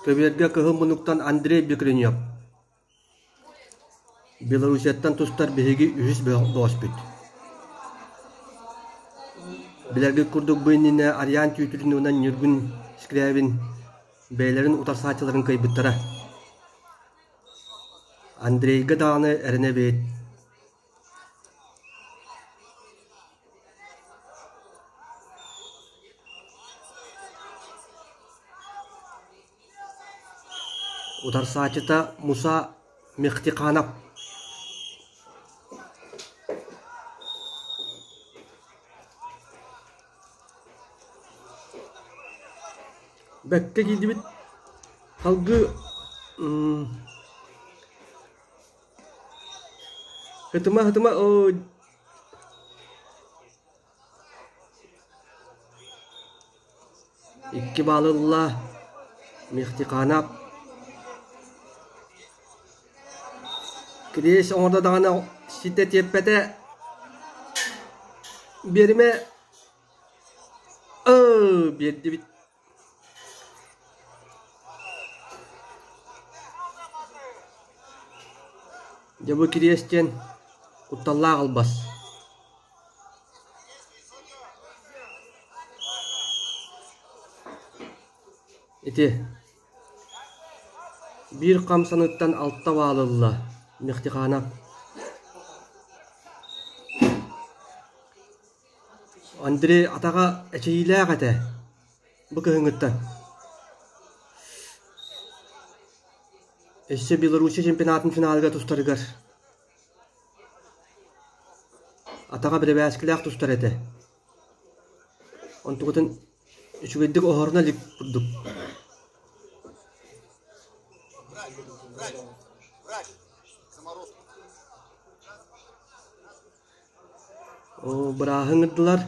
Көбүөргэ кыһыл муннуктан Андрей Бекренев Белоруссияттан тустар биһиги үһүс бөҕөспүт. Билэргит курдук бу иннинэ Ариан Тютюрин уонна Ньургун Скрябин бэйэлэрин утарсааччыларын кыайбыттара. Андрейга даҕаны эрэнэбит. Утарсааччыта Муса Мехтиханов. Бэккэ киирдибит. Салгыы Ытыма, ытыма, оо Икки баалы ылла Мехтиханов. Кириэс оҥордо даҕаны ситэ тиэппэтэ. Биэримэ Ыы биэрдибит. Дьэ бу кириэс диэн кутталлаах албас. Ити биир хамсаныыттан алта баал ылла Мехтиханов. Андрей атаҕа эчэйиилээх этэ бу кыһыҥҥыттан. Өссө Белоруссия чемпионатын финалыгар тустарыгар атаҕа бэрэбээскилээх тустар этэ. Онтукутун үчүгэйдик оһоруна илик курдук. Оо, бырааһы ыҥырдылар.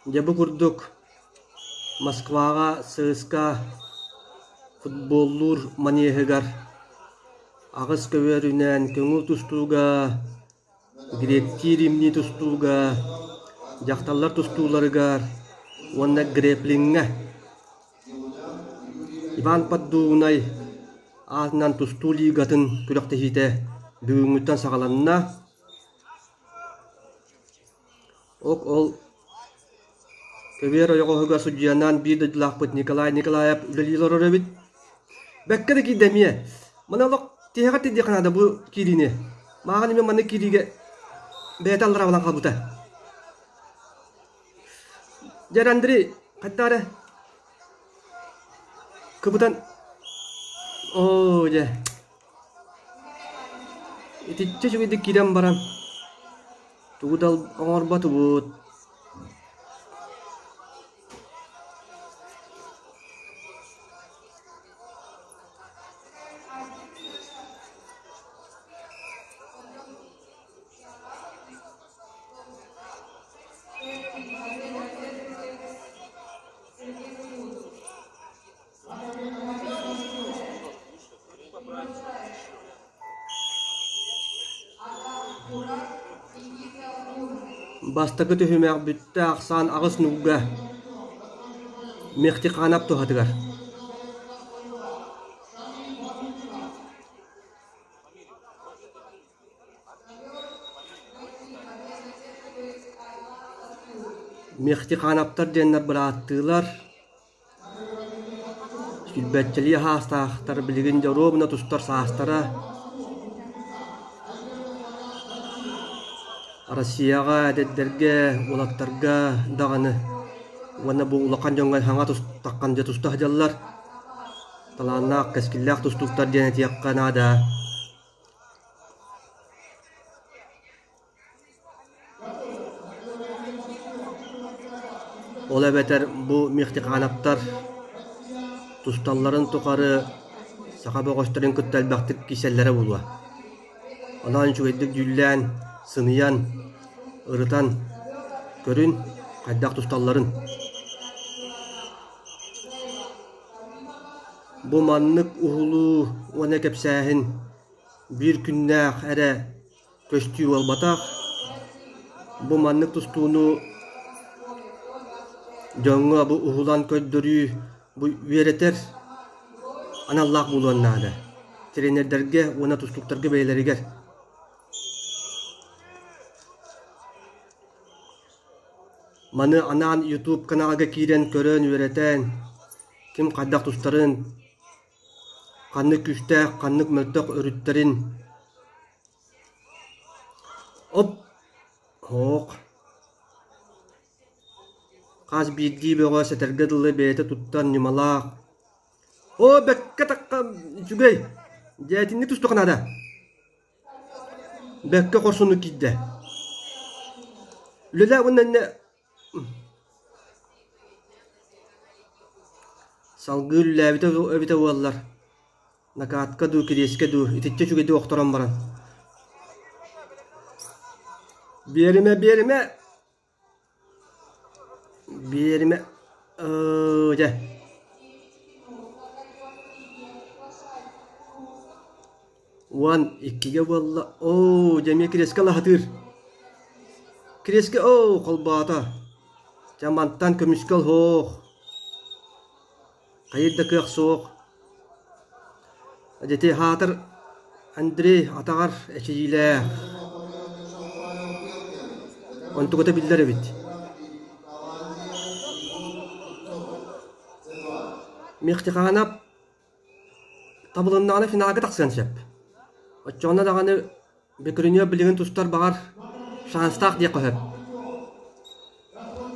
Дьэ бу курдук Москваҕа ЦСКА футболлуур манеһыгар аҕыс көбүөрүнэн көҥүл тустууга, гректии римнии тустууга, дьахталлар тустууларыгар уонна греплиҥҥэ Иван Поддубнай аатынан тустуу лигатын күрэхтэһиитэ бүгүҥҥүттэн саҕаланна. Ок ол көбүөр ойоҕоһугар судьуйанаан биир дойдулаахпыт Николай Николаев үлэлии олорор эбит. Бэккэ да киирдэ эмиэ. Маны олох тиһэҕэр тиэрдиэххэ наада бу киириини. Мааҕын эмиэ маннык киириигэ бэйэтэ аллараа булан хаалбыта. Дьэ Андрей, хайдах эрэ кыбытан оо дьэ итиччэ үчүгэйдик киирэн баран тугу да оҥорботубут. Бастакы түһүмэх бүттэ ахсаан аҕыс нууга Мехтиханов туһатыгар. Мехтихановтар диэннэр бырааттыылар Сүүрбэччэлии саастаахтар билигин доруобуна тустар саастара Россияҕа эдэрдэргэ, уолаттарга даҕаны уонна бу улахан дьоҥҥо саҥа тустаххан дьэ туста сылдьаллар. Талааннаах, кэскиллээх тустууктар диэн этиэххэ наада. Ол эбэтэр бу Мехтихановтар тусталларын тухары саха бөҕөстөрүн кытта элбэхтик киирсэллэрэ буолуо. Онон үчүгэйдик дьүүллээн, сыныйан, ырытан. Көрүн, хайдах тусталларын. Бу маннык уһулуу уонна кэпсээһин биир күннээх эрэ көстүү буолбатах. Бу маннык тустууну дьоҥҥо бу уһулан көрдөрүү бу үөрэтэр аналлаах буолуон наада. Тренердэргэ уонна тустууктарга бэйэлэригэр. Маны анаан YouTube каналга киирэн көрөн үөрэтэн, ким хайдах тустарын, ханнык күүстээх, ханнык мөлтөх өрүттэрин Оп, оһох Хас биирдии бөҕө сэтэргэ дылы бэйэтэ туттар ньымалаах Оо, бэккэ тахха үчүгэй, дьэ итинник тустуохха наада Бэккэ хорсуннук киирдэ. Үлэлээ уонна иннэ Салгыы үлэлээбитэ эбитэ буоллар, накатка дуу, кириэскэ дуу итиччэ үчүгэйдик охторон баран Биэримэ, биэримэ! Биэримэ ээ дьэ 12-гэ буолла оо дьэ эмиэ кириэскэ лаһатыыр кириэскэ оо холбоото дьэ мантан көмүскэл суох Хайыр да кыах суох. Дьэ ити аһаатар Андрей атаҕар эчэйиилээх. Онтуката биллэр эбит. Мехтиханов табылыннаҕына финалга тахсыан сөп. Оччоҕуна даҕаны Бекренев билигин тустар баҕар шанстаах диэххэ сөп.